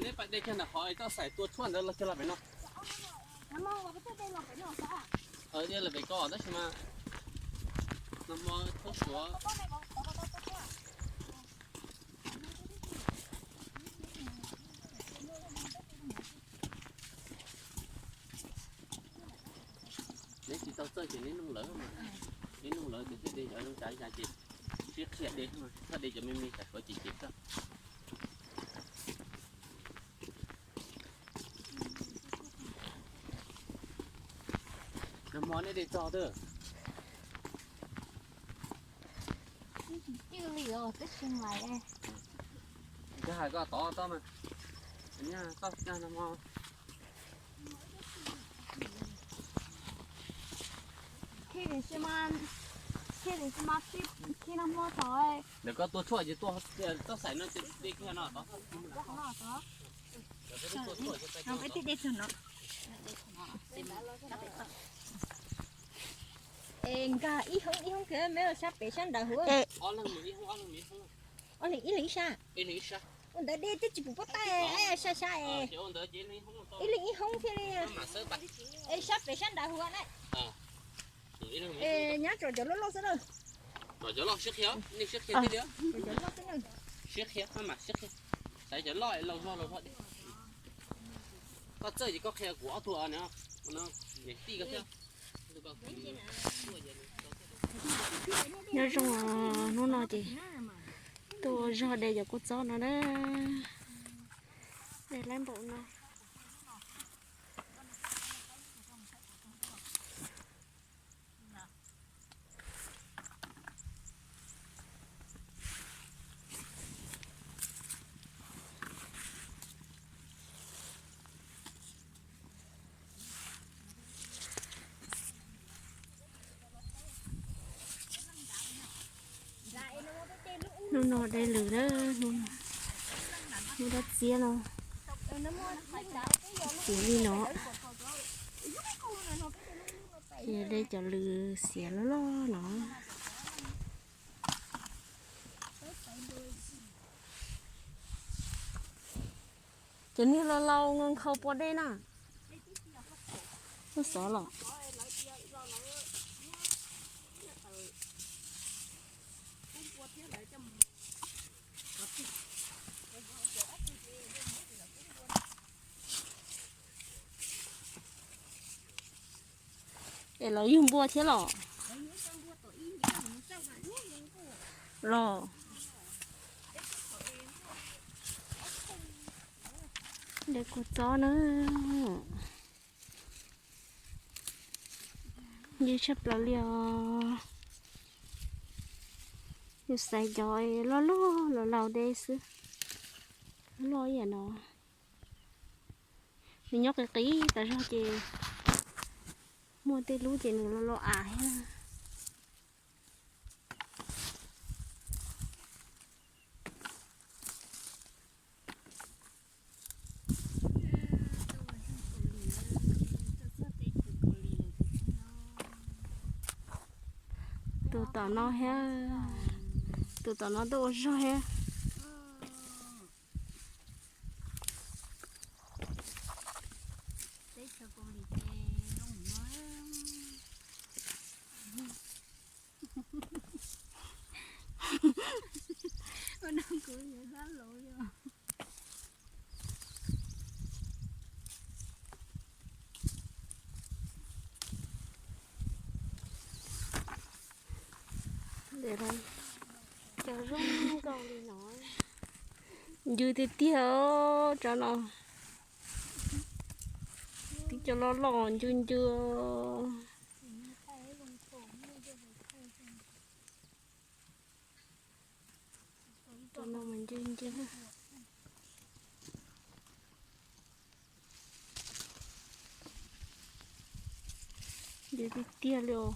Neb pais de kiag ntawm qhov txoj xaim tua tshuaj ntawd los kiag los pem no. Los pem ko tab sis mas no hmo txhob suav. Neb tsis tau txawj ces neb nug lawv, neb nug lawv ces thiaj de cov zoo tsav yas ces sib qhia de, txhob de cov me me tsam suav ces cem txog. Nag hmo nej de txog twb? Twb tsis cwj li os, twb tsis maiv. Koj hais koj tod tod mas, nag hmo khi li si mas, khi li si mas khi nag hmo tod. Ntawm koj tua tshuaj ces tua txoj xaim no ces de kiag no tod. Peb twb de txog no. Es nkag ib hoob ib hoob kiag me sab pem sab nraud huv. Ob leeg ib leeg ib sab. Ua ntawd de twb tsis pum pob tais, sab sab es ib leeg ib hoob thiaj li. Es sab pem sab nraud huv na. Es nyob tsom cov loj loj xwb na. Cov loj sib qhia, nej sib qhia thiaj li. Cov loj xwb na. Sib qhia, maj mam sib qhia. Xaiv cov loj es laus zog laus zog de. Koj txawj ces koj qhia kuv ob tug no, niam tij koj thiab. Nyob zoo, hnub no ces tuaj ua zog de cov kua txob no na. De lab npaum no. Hnub no de lwm na, hnub dab txiab no. Tiv li no. Ces de cov lwm xiav loj loj no. Cov niag laus laus nkhaus pua dej na. Lub xov los. Es lawv yug npua thiab los? Los. De kua txob na. Ncw tshaj plaws li os. Yus xaiv cov loj loj laus laus de xwb. Loj ib yam no. Nws nyob qis qis tas zog ces muaj tej lub ces nws los los av thiab. Tus tom no thiab, tus tom no tuaj ua zog thiab. Cov zoo nkaus li no. Ncw tiag tiag os, tsam no. Tib cov loj loj ncw ncw. Tus no mas ncw ncw. Ncw tiag tiag li os.